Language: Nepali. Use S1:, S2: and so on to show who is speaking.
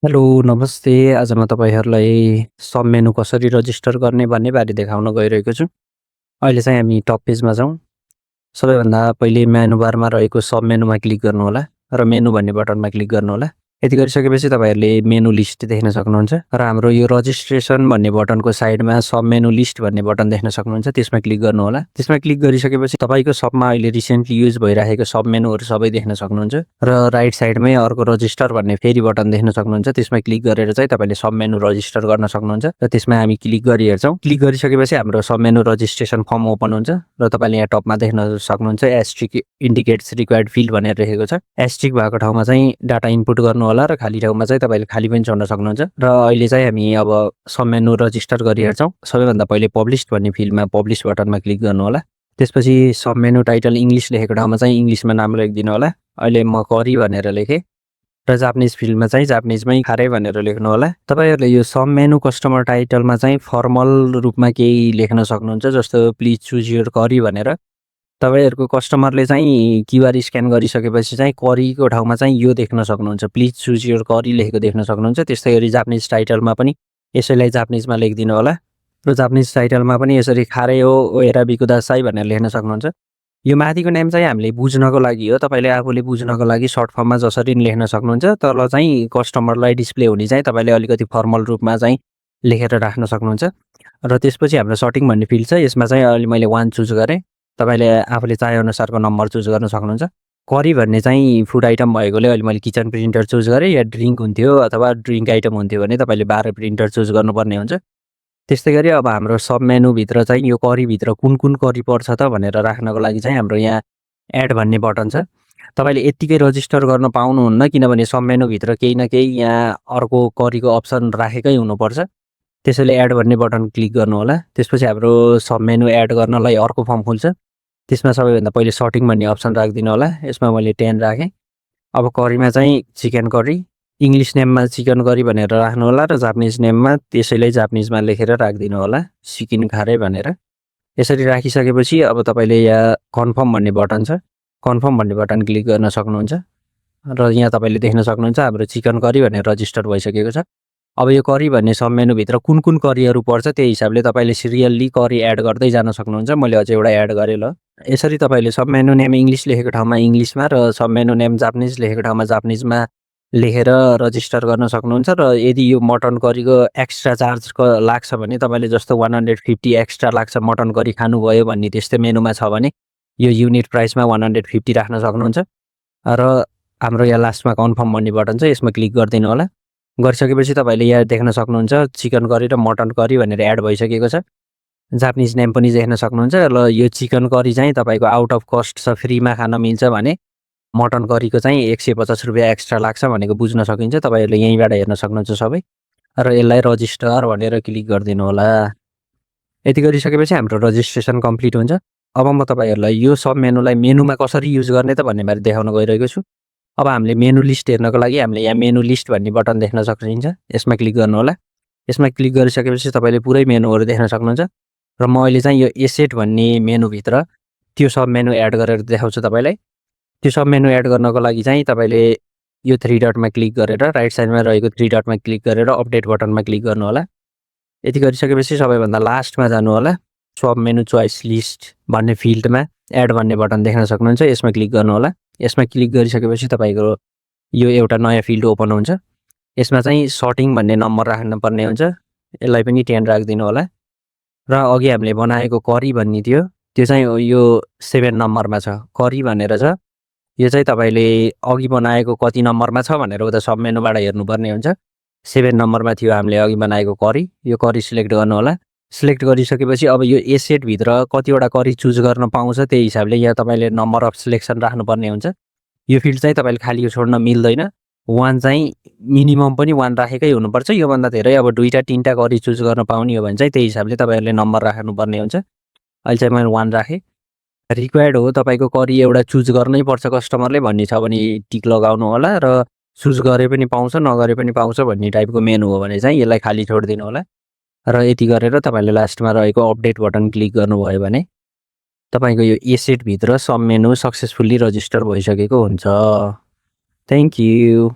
S1: हेलो, नमस्ते। आज म तपाईँहरूलाई सब मेनु कसरी रजिस्टर गर्ने भन्ने बारे देखाउन गइरहेको छु। अहिले चाहिँ हामी टप पेजमा जाउँ। सबैभन्दा पहिले मेनु बारमा रहेको सब मेनुमा क्लिक गर्नुहोला र मेनु भन्ने बटनमा क्लिक गर्नुहोला। यति गरिसकेपछि तपाईँहरूले मेनु लिस्ट देख्न सक्नुहुन्छ र हाम्रो यो रजिस्ट्रेसन भन्ने बटनको साइडमा सब मेनु लिस्ट भन्ने बटन देख्न सक्नुहुन्छ। त्यसमा क्लिक गर्नुहोला। त्यसमा क्लिक गरिसकेपछि तपाईँको सबमा अहिले रिसेन्टली युज भइरहेको सब मेनुहरू सबै देख्न सक्नुहुन्छ र राइट साइडमै अर्को रजिस्टर भन्ने फेरि बटन देख्न सक्नुहुन्छ। त्यसमा क्लिक गरेर चाहिँ तपाईँले सब मेनु रजिस्टर गर्न सक्नुहुन्छ र त्यसमा हामी क्लिक गरिहेर्छौँ। क्लिक गरिसकेपछि हाम्रो सब मेनु रजिस्ट्रेसन फर्म ओपन हुन्छ र तपाईँले यहाँ टपमा देख्न सक्नुहुन्छ एस्ट्रिक इन्डिकेट्स रिक्वायर्ड फिल्ड भनेर लेखेको छ। एस्ट्रिक भएको ठाउँमा चाहिँ डाटा इनपुट गर्नु होला र खाली ठाउँमा चाहिँ तपाईँले खाली पनि छोड्न सक्नुहुन्छ। र अहिले चाहिँ हामी अब सब मेनु रजिस्टर गरिहेर्छौँ। सबैभन्दा पहिले पब्लिस्ड भन्ने फिल्डमा पब्लिस बटनमा क्लिक गर्नु होला। त्यसपछि सब मेनु टाइटल इङ्ग्लिस लेखेको ठाउँमा चाहिँ इङ्ग्लिसमा नाम लेखिदिनु होला। अहिले म करी भनेर लेखेँ र जापानिज फिल्डमा चाहिँ जापानिजमै खारे भनेर लेख्नु होला। तपाईँहरूले यो सब मेनु कस्टमर टाइटलमा चाहिँ फर्मल रूपमा केही लेख्न सक्नुहुन्छ, जस्तो प्लिज चुज योर करी भनेर। तपाईँहरूको कस्टमरले चाहिँ क्युआर स्क्यान गरिसकेपछि चाहिँ करीको ठाउँमा चाहिँ यो देख्न सक्नुहुन्छ, प्लिज चुज योर करी लेखेको देख्न सक्नुहुन्छ। त्यस्तै गरी जापानिज टाइटलमा पनि यसैलाई जापानिजमा लेखिदिनु होला र जापानिज टाइटलमा पनि यसरी खारे हो एराबिको दासाई भनेर लेख्न सक्नुहुन्छ। यो माथिको नेम चाहिँ हामीले बुझ्नको लागि हो, तपाईँले आफूले बुझ्नको लागि सर्ट फर्ममा जसरी नि लेख्न सक्नुहुन्छ। तल चाहिँ कस्टमरलाई डिस्प्ले हुने चाहिँ तपाईँले अलिकति फर्मल रूपमा चाहिँ लेखेर राख्न सक्नुहुन्छ। र त्यसपछि हाम्रो सर्टिङ भन्ने फिल्ड छ, यसमा चाहिँ अहिले मैले 1 चुज गरेँ। तपाईँले आफूले चाहेअनुसारको नम्बर चुज गर्न सक्नुहुन्छ। करी भन्ने चाहिँ फुड आइटम भएकोले अहिले मैले किचन प्रिन्टर चुज गरेँ, या ड्रिङ्क हुन्थ्यो अथवा ड्रिङ्क आइटम हुन्थ्यो भने तपाईँले 12 प्रिन्टर चुज गर्नुपर्ने हुन्छ। त्यस्तै गरी अब हाम्रो सब मेनुभित्र चाहिँ यो करीभित्र कुन कुन करी पर्छ त भनेर राख्नको लागि चाहिँ हाम्रो यहाँ एड भन्ने बटन छ। तपाईँले यत्तिकै रजिस्टर गर्न पाउनुहुन्न, किनभने सब मेनुभित्र केही न केही यहाँ अर्को करीको अप्सन राखेकै हुनुपर्छ। त्यसैले एड भन्ने बटन क्लिक गर्नु होला। त्यसपछि हाम्रो सब मेनु एड गर्नलाई अर्को फर्म खुल्छ। त्यसमा सबैभन्दा पहिले सर्टिङ भन्ने अप्सन राखिदिनु होला। यसमा मैले 10 राखेँ। अब करीमा चाहिँ चिकन करी, इङ्ग्लिस नेममा चिकन करी भनेर राख्नु होला र जापानिज नेममा त्यसैलाई जापानिजमा लेखेर राखिदिनु होला, सिकिन खारे भनेर। यसरी राखिसकेपछि अब तपाईँले यहाँ कन्फर्म भन्ने बटन छ, कन्फर्म भन्ने बटन क्लिक गर्न सक्नुहुन्छ र यहाँ तपाईँले देख्न सक्नुहुन्छ हाम्रो चिकन करी भनेर रजिस्टर भइसकेको छ। अब यो करी भन्ने सब मेनुभित्र कुन कुन करीहरू पर्छ त्यही हिसाबले तपाईँले सिरियल्ली करी एड गर्दै जान सक्नुहुन्छ। मैले अझै एउटा एड गरेँ ल। यसरी तपाईँले सब मेनु नेम इङ्ग्लिस लेखेको ठाउँमा इङ्ग्लिसमा र सब मेनु नेम जापानिज लेखेको ठाउँमा जापानिजमा लेखेर रजिस्टर गर्न सक्नुहुन्छ। र यदि यो मटन करीको एक्स्ट्रा चार्ज लाग्छ भने तपाईँले जस्तो 150 एक्स्ट्रा लाग्छ मटन करी खानुभयो भन्ने त्यस्तै मेनुमा छ भने यो युनिट प्राइसमा 150 राख्न सक्नुहुन्छ। र हाम्रो यहाँ लास्टमा कन्फर्म भन्ने बटन छ, यसमा क्लिक गरिदिनु होला। गरिसकेपछि तपाईँले यहाँ देख्न सक्नुहुन्छ चिकन करी र मटन करी भनेर एड भइसकेको छ। जापानिज नेम पनि देख्न सक्नुहुन्छ। र यो चिकन करी चाहिँ तपाईँको आउट अफ कस्ट छ, फ्रीमा खान मिल्छ भने मटन करीको चाहिँ 150 रुपियाँ एक्स्ट्रा लाग्छ भनेको बुझ्न सकिन्छ। तपाईँहरूले यहीँबाट हेर्न सक्नुहुन्छ सबै। र यसलाई रजिस्टर भनेर क्लिक गरिदिनु होला। यति गरिसकेपछि हाम्रो रजिस्ट्रेसन कम्प्लिट हुन्छ। अब म तपाईँहरूलाई यो सब मेनुलाई मेनुमा कसरी युज गर्ने त भन्ने बारे देखाउन गइरहेको छु। अब हामीले मेनु लिस्ट हेर्नको लागि हामीले यहाँ मेनु लिस्ट भन्ने बटन देख्न सक्नुहुन्छ, यसमा क्लिक गर्नु होला। यसमा क्लिक गरिसकेपछि तपाईँले पुरै मेनुहरू देख्न सक्नुहुन्छ। र म अहिले चाहिँ यो एसेट भन्ने मेनुभित्र त्यो सब मेनु एड गरेर देखाउँछु तपाईँलाई। त्यो सब मेनु एड गर्नको लागि चाहिँ तपाईँले यो 3 डटमा क्लिक गरेर राइट साइडमा रहेको 3 डटमा क्लिक गरेर अपडेट बटनमा क्लिक गर्नु होला। यति गरिसकेपछि सबैभन्दा लास्टमा जानु होला। सब मेनु चोइस लिस्ट भन्ने फिल्डमा एड भन्ने बटन देख्न सक्नुहुन्छ, यसमा क्लिक गर्नु होला। यसमा क्लिक गरिसकेपछि तपाईँको यो एउटा नयाँ फिल्ड ओपन हुन्छ। यसमा चाहिँ सर्टिङ भन्ने नम्बर राख्नुपर्ने हुन्छ, यसलाई पनि 10 राखिदिनु होला। र अघि हामीले बनाएको करी भन्ने थियो, त्यो चाहिँ यो 7 नम्बरमा छ, करी भनेर छ। यो चाहिँ तपाईँले अघि बनाएको कति नम्बरमा छ भनेर उता सब मेनुबाट हेर्नुपर्ने हुन्छ। 7 नम्बरमा थियो हामीले अघि बनाएको करी, यो करी सिलेक्ट गर्नु होला। सिलेक्ट गरिसकेपछि अब यो एसेटभित्र कतिवटा करी चुज गर्न पाउँछ त्यही हिसाबले यहाँ तपाईँले नम्बर अफ सिलेक्सन राख्नुपर्ने हुन्छ। यो फिल्ड चाहिँ तपाईँले खाली छोड्न मिल्दैन। 1 चाहिँ मिनिमम पनि 1 राखेकै हुनुपर्छ। योभन्दा धेरै अब 2टा 3टा करी चुज गर्न पाउने हो भने चाहिँ त्यही हिसाबले तपाईँहरूले नम्बर राख्नुपर्ने हुन्छ। अहिले चाहिँ मैले 1 राखेँ। रिक्वायर्ड हो तपाईँको करी एउटा चुज गर्नै पर्छ कस्टमरले भन्ने छ भने टिक लगाउनु होला। र चुज गरे पनि पाउँछ नगरे पनि पाउँछ भन्ने टाइपको मेनु हो भने चाहिँ यसलाई खाली छोडिदिनु होला। र यति गरेर तपाईँले लास्टमा रहेको अपडेट बटन क्लिक गर्नुभयो भने तपाईँको यो एसेटभित्र सब मेनु सक्सेसफुल्ली रजिस्टर भइसकेको हुन्छ। Thank you.